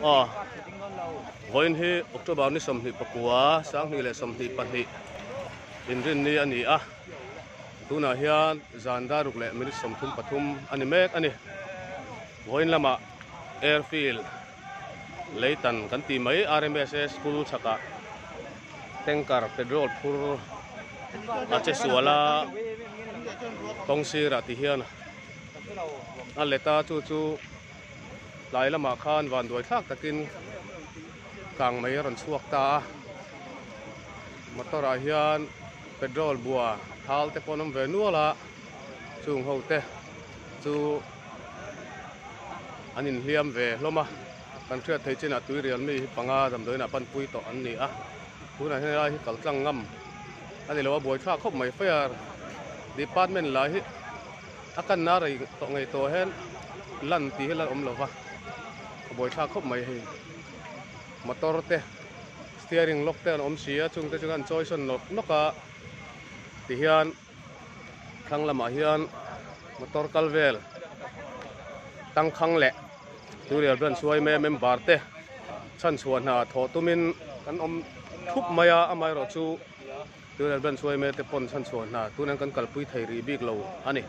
Aw vawiin hi October ni 29 2022 inrinni a ni a tunah hian zan dar ruk leh minute 33 a ni mek a ni vawiin lamah airfield leitan kan tih mai RMSA school chhakah tanker petrol phur a che sual a kawng sirah ti hian a let a chu chu tlai lamah khan van duai thlak takin kang mai a rawn chhuak ta a motor ah hian petrol bua thal te pawh an awm ve nual a chung ho te chu an inhliam ve hlawm a kan hriat theih chinah tui rial mi hi panga damdawiin ah panpui tawh an ni a tunah hian helai hi kal tlang ngam a ni lo a buaithlak khawp mai fire department lah hi a kanna rei tawh ngei tawh hian lan tih hi lan awm lo va a buaithlak khawp mai hei motor te steering lock te an awm si a chung te chu an chawi sawn nawk nawk a tihian thlang lamah hian motor kal vel tangkhang leh turial branch yma member te chhanchhuah hna thawh tumin kan awm thup mai a amaherawhchu turial branch yma te pawn chhanchhuah hna tunah hian kan kalpui thei rih bik lo a ni.